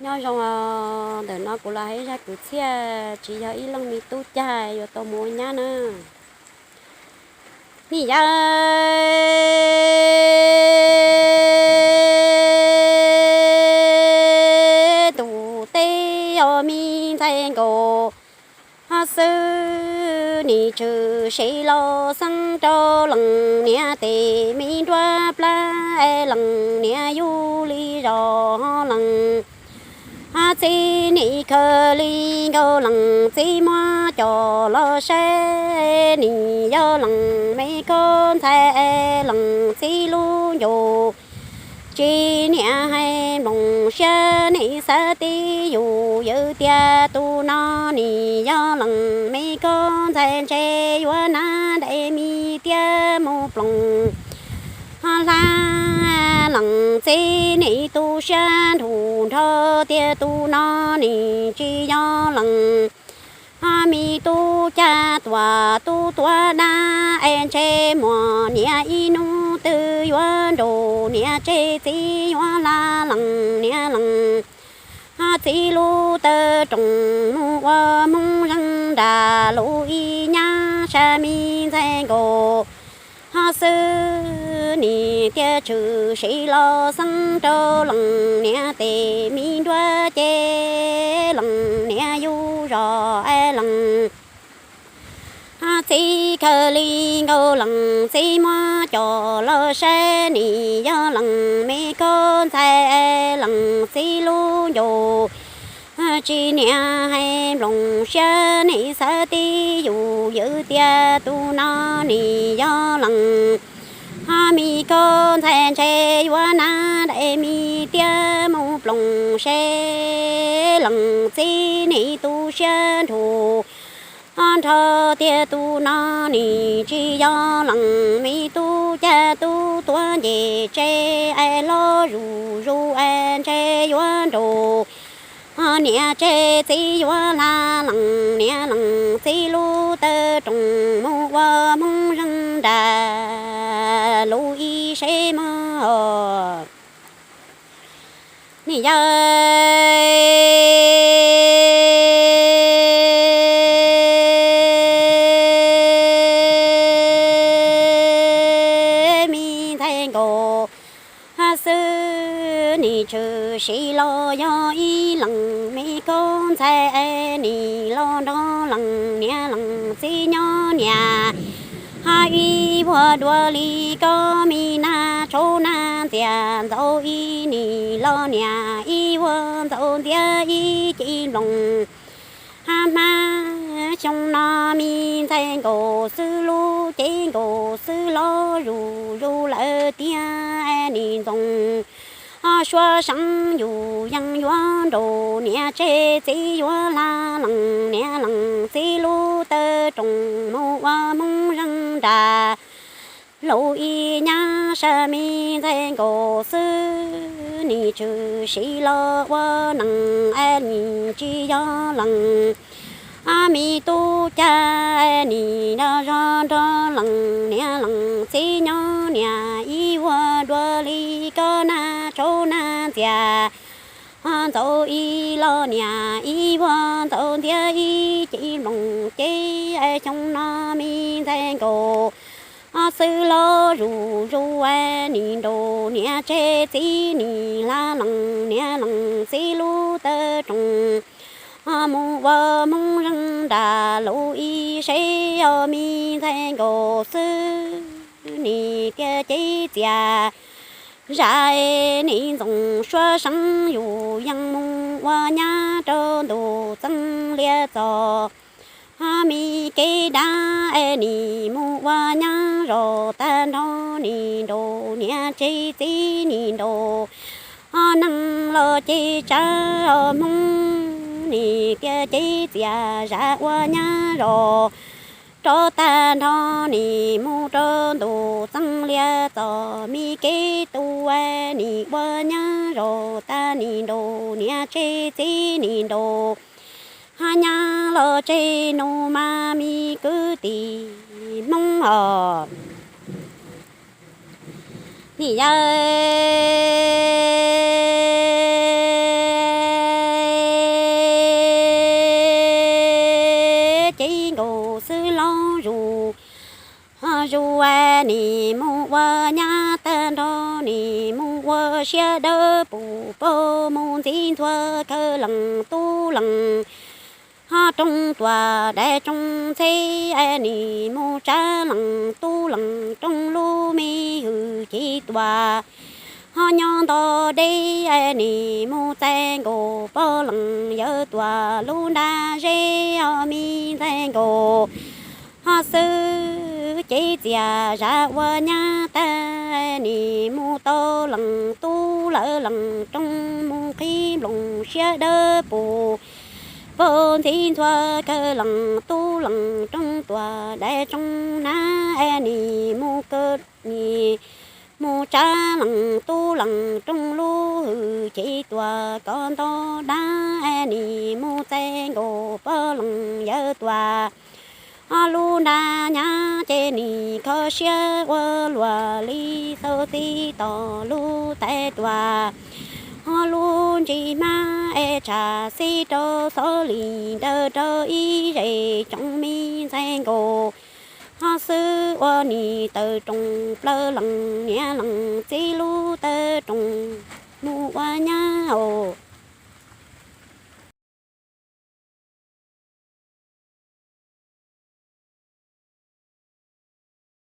Nyob zoo, ntawm no kuv los hais zaj kwv txhiaj tsis yog ib leej me tub cag yuav tau mus ua nyab na. Nim yog tus teb yog me ntxhais nkaus xwb, nim tshwm sim los xeeb rau leej niam tes me nruab plab, leej niam yug li zos leej txiv, nim khaws li nkaus leej txiv muab coj los saib, nim yog leej me koj ntxhais leej txiv lub ncauj. Tsis niam hais nplooj siab nim xav tib yus yws tias tus no nim yog leej me koj ntxhais ntshe yuav nab dai me tiab mus plooj hla leej txiv, nim tu siab nrug nrho tias tus no nim tsis yog leej me tub cag tuaj tub tuav dab, es ntshe muaj niam ib hnub twg yuav nraus niam tseg txiv yuav hla leej niam leej txiv lub taw rooj mus ua Hmoob zeeg nra lub ib nyab sab me ntxhais nkaus xwb, nim thiaj tshwm sim los xeeb rau leej niam tes me nruab ces leej niam yug zos leej txiv khaws li nkaus leej txiv muab coj los saib, nim yog leej me koj ntxhais leej txiv lub ncauj. Tsis niam hais nplooj siab nim xav tib yus yws tias tus no nim yog leej me koj ntxhais ntshe yuav nab dai me tiab mus plooj seb leej txiv, nim tu siab nrug nrho tias tus no nim tsis yog leej me tub cag tub tuav ncej tseg, es hlob zuj zus es ntshe yuav nraus niam tseg txiv yuav hla leej niam leej txiv lub taw rooj mus ua Hmoob zeeg nra lub ib seb mog. Nim yog me ntxhais nkaus xwb, nim tshwm sim los yog ib leej me koj ntxhais, nim los nrog leej niam leej txiv nyob niam ib vuag dua li koj me nag tshauv nag ntxias ntxaus ib nim los niam ib vuag ntxaus ntxias ib ce nplooj. Hab hmab xyoo no me ntxhais nkaus xwb lub cev nkaus xwb hlob zuj zus lawm tiag nim ntxoov. Suav seev yus yeej yuav nraus niam tseg txiv yuav hla leej niam leej txiv lub taw rooj mus ua Hmoob zeeg nra lub ib nyab sab me ntxhais nkaus xwb, nim tshwm sim los ua neeg es nim tsis yog leej me tub cag, nim nrog zog nrog leej niam leej txiv nyob niam ib vuag dua li koj nag tshauv nag ntxias ntxaus ib los niam ib vuag ntxaus ntxias ib ce nplooj ce xyoo no me ntxhais nkaus xwb hlob zuj zus nim nraus niam tseg txiv nim hla leej niam leej txiv lub taw rooj mus ua Hmoob zeeg nra lub ib seb os me ntxhais nkaus xwb nim tiaj cev txias zam nim ntxoov suav seev yus yeej mus ua nyab rau ntuj txeev lias txog me kev dab es nim mus ua nyab zos tag nrho nim nraus niam tseg txiv nim nraus neeg los ces tsav os Hmoob nim tiaj cev txias zam ua nyab zos rov tag nrho nim mus rau ntuj txeev lias txog me kev tu nim ua nyab zos tag nim nraus niam tseg txiv nim nraus hab nyab los tseg nus mas me kwv tij Hmoob os. Nim yog ua nyab tag nrho nim mus ua siab dawb pus pag mus ntxiv ntxhua kawg lees tub lees ho rooj tuam dais rooj ntxhe nim mus tsab lees tub lees rooj lub me hwm chiv tuam ho nyob nto deb nim mus txais nkaus pog lees yawg tuam lub nra zeb ho me ntxais nkaus ho xwb ces txias zam ua nyab tag nim mus tau lees tub lawv lees rooj mus qhib nploos siab dawb pus pag ntxiv ntxhua kawg lees tub lees rooj tuam dais rooj nab nim mus kawg nim mus tsab lees tub lees rooj lub hwm chiv tuam kov nto dab nim mus txais nkaus pog lees yawg tuam ho lub nra nyab ces nim kho siab ua luam li xauv txij tos lub tais tuam ho lub ntsis hmab es tshav xib rau xov lis nrawg rau ib zes tsoom me ntxais nkaus ho xwb ua nim taw roos plaws lees niam lees txiv lub taw roos mus ua nyab os.